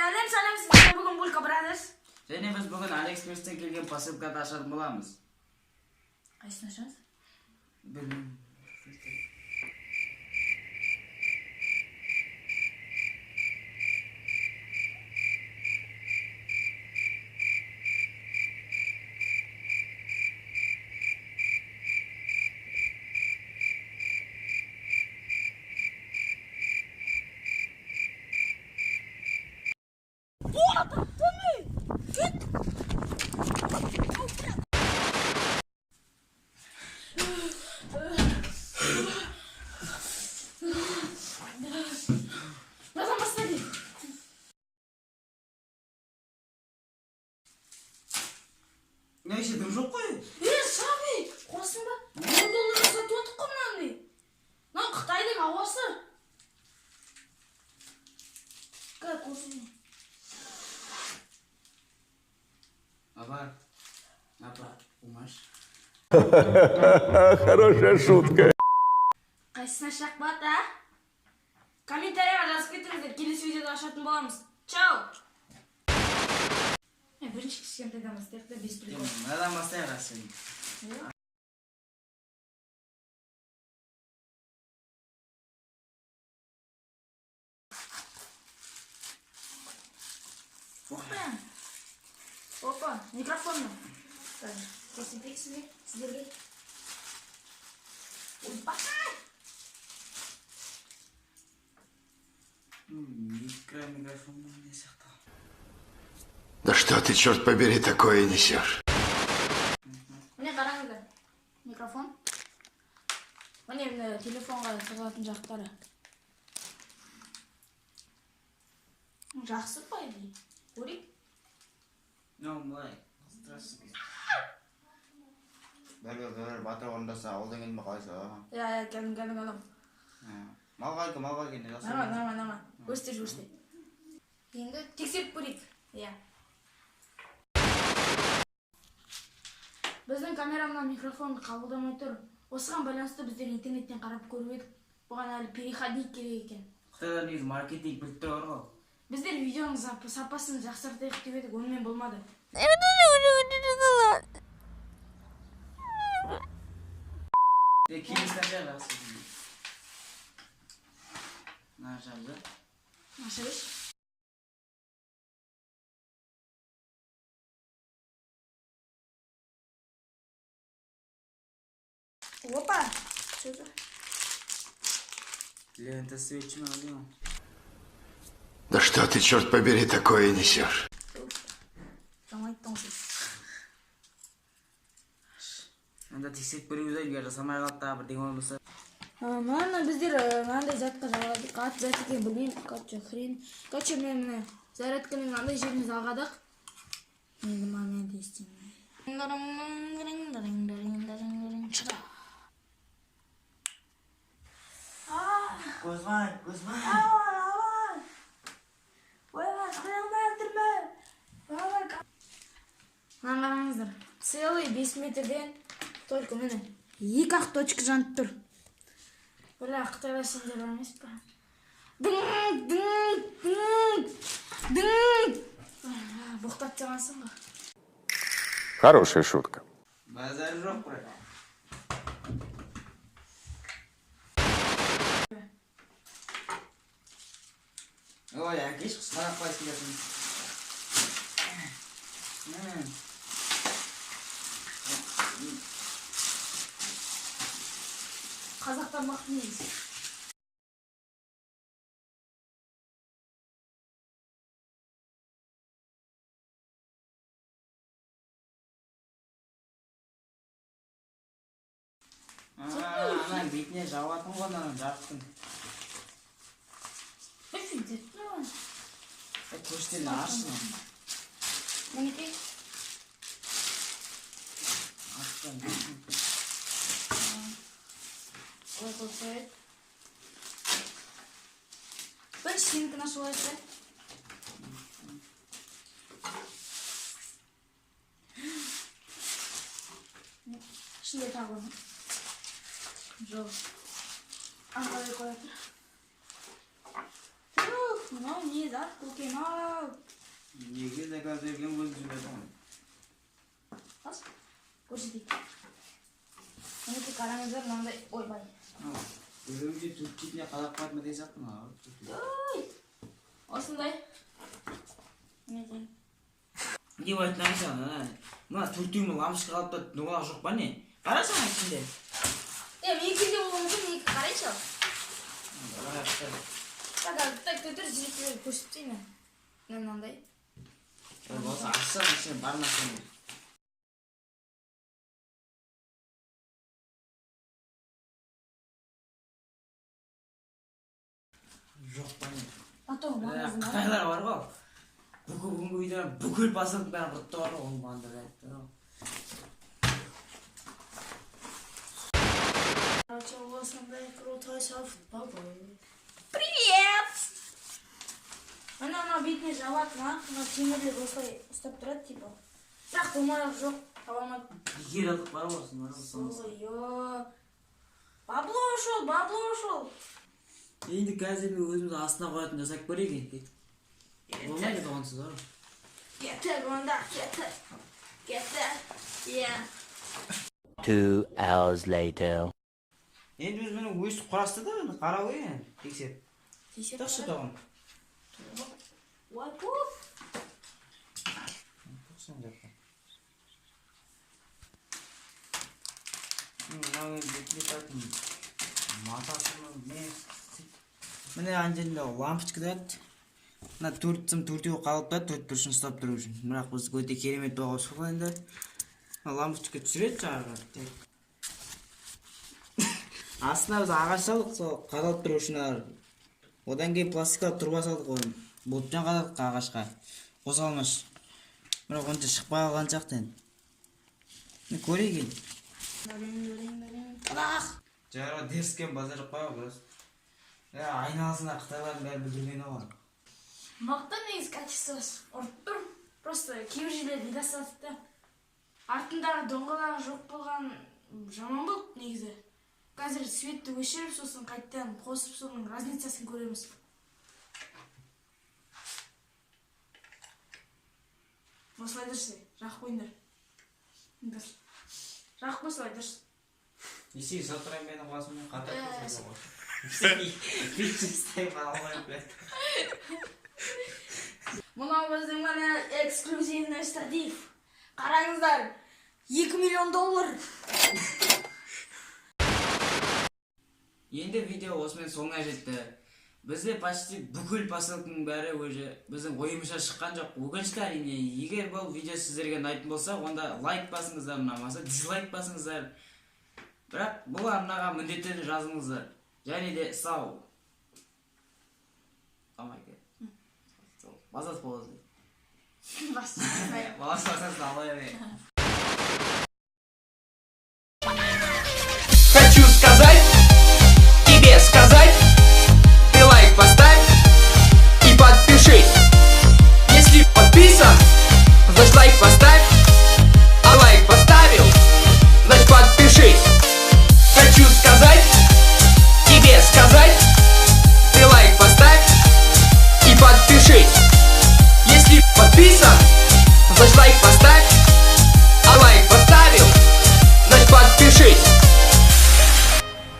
Сәлем, сәлем, сіздерге бүгін Булька Brothers. Және біз бүгін Алиэкспресстен келген посылканы ашатын боламыз. Қайсысын ашамыз? Білмеймін. Братан, бастайды. Не еще дым жоқ қой. Е, Шаби, қуасың ба? 10 долларға сатып алдық қой мынаны. Мынау Қытайдың ауасы. Кәй, көрсетейін. Апа, апа, қумаш. Хорошая шутка. Қайсысын ашсақ болады, а? Комментарийға жазып кетіңіздер, келесі видеода ашатын боламыз. Чао! Бірінші кішкентайдан бастайық та, без прикол. Мынадан бастайық сен. Опа! Опа, микрофонны. Қазір көрсетейік сізге, сіздерге. Ойбай! Микрофон не сияқты. Да что ты, черт побери, такое несешь? Міне, қараңыздар. Микрофон. Міне, міне, телефонға тығылатын жақтары. Жақсы, по идее. Көрейік. Ну, былай. Қыстырасың. Бәрі бәрі батыр орындаса, ауылдан келдің бе, қалайсың? Иә, иә, келдім, келдім, келдім. Малға екен, малға екен, жақсы. Нормально, нормально, нормально. Көрсетші, көрсет. Енді тексеріп көрейік. Иә. Біздің камера мына микрофонды қабылдамай тұр. Осыған байланысты біздер интернеттен қарап көріп едік. Бұған әлі переходник керек екен. Қытайлар негізі маркетинг біліп тұр ғой. Біздер видеоның сапасын жақсартайық деп едік, онымен болмады. Е, келесін ашайық, жақсы. Мына ашамыз, а? Аша берші. Опа! Что это? Лента свечи ма? Да что ты, черт побери, такое несешь? Жаңа айттың ғой. Анда тексеріп көреміз, егер жасамай қалды тағы бірдеңе болмаса. Мынаны біздер мынандай затқа жалғадық. Аты зат екенін білмеймін. Короче, хрен. Короче, мен міне зарядканың мынандай жеріне жалғадық. Енді мына не істеймін? Көзбай, көзбай. Ауан, ауан. Ойбай, қоя. Мынаны қараңыздар. Целый 5 метрден только міне екі ақ точка жанып тұр. Бля, қытайлар, сендер бар емес па? Дың, дың, дың, дың. Боқтап тастағансың ғой. Хорошая шутка. Базар жоқ, брат. Ой, әкеш, қарап қойсын келсін. Қазақтар мықты негізі. Ана бетіне жабатын ғой ананың, жарықтың. Көрсетен, ашсын. Мінекей. Ашсын. Олай қойып. Бірінші сенікін ашып алайық та. Ішінде тағы бар ма? Жоқ. Аңғалай қоя тұр. Мынау не зат, көкем ау? Неге заказ берген, өзің жібердің ғой. Бас, көрсетейік. Мінекей, қараңыздар, мынандай, ойбай. Өзімше төрт шетіне қалап қояды ма деген сияқты мынау. Ой, осындай. Мінекей. Не айтып саған, ана мына төртеуіме лампочка қалып тұр, доңғалақ жоқ па, не? Қарашы ана ішінде. Е, менікі де болуы мүмкін, менікі қарайшы. Так, так, так, тұр, жігіттер, көрсетейін. Мына мынандай. Болса ашсаң, ішінде бар ма екен? Жоқ па, не? А то маңызды ма? Қытайлар бар ғой, бүкіл бүгінгі видеоны, бүкіл посылканың бәрін құртты бар ғой, ол маған айтты ғой. Короче, осындай крутой софтбол. Привет! Ана мына бетіне жабады ма? Мына темірлер осылай ұстап тұрады типа. Бірақ домалақ жоқ, таба алмадым. Бекер алдық бар ғой осыны, бар ғой, соны. Ой, бабло ушел, бабло ушел. Енді қазір мен өзіміз астына қоятын жасап көрейік енді. Болмайды онсыз ғой. Кеттік онда, кеттік. Кеттік. Иә. 2 hours later. Енді біз міне өстіп құрастырдық да, енді қарау керек енді, тексеріп. Тексеріп. Тықшы тоғын. Ой, пуф. Тоқсан жақта. Мынау енді бетіне тұратын матасы ма, не? Міне, ана жерінде лампочка тұрады. Мына төрт сым, төртеуі қалып тұрады, төрт бұрышын ұстап тұру үшін. Бірақ біз өте керемет болған сол енді. Мына лампочка түсіреді жаңағы. Астына біз ағаш салдық, сол қадалып тұру үшін ар. Одан кейін пластикалық труба салдық оны. Болтпен қададық ағашқа. Қозғалмас. Бірақ онша шықпай қалған сияқты енді. Міне, көрейік енді. Ах! Жаңағы дерскен базар қой просто. Айналасында қытайлардың бәрі бүлдірген ғой. Мықты негізі, качествосы ұрып тұр. Просто кейбір жерлерде недостаток та. Артындағы доңғалағы жоқ болған жаман болды негізі. Қазір светті өшіріп, сосын қайтадан қосып, соның разницасын көреміз. Осылай дұрыс, жағып қойыңдар. Дұрыс. Жағып қой, солай дұрыс. Не істейді, сатырай менің қасыммен қатар. Алмаймын. Мынау біздің, міне, эксклюзивный штатив. Қараңыздар, 2 миллион доллар. Енді видео осымен соңына жетті. Бізде почти бүкіл посылканың бәрі уже біздің ойымызша шыққан жоқ. Өкінішті, әрине. Егер бұл видео сіздерге ұнайтын болса, онда лайк басыңыздар, ұнамаса дизлайк басыңыздар. Бірақ бұл арнаға міндетті түрде жазылыңыздар. Және де сау. Алмай. Басат болсын. Бас. Басасың, алай.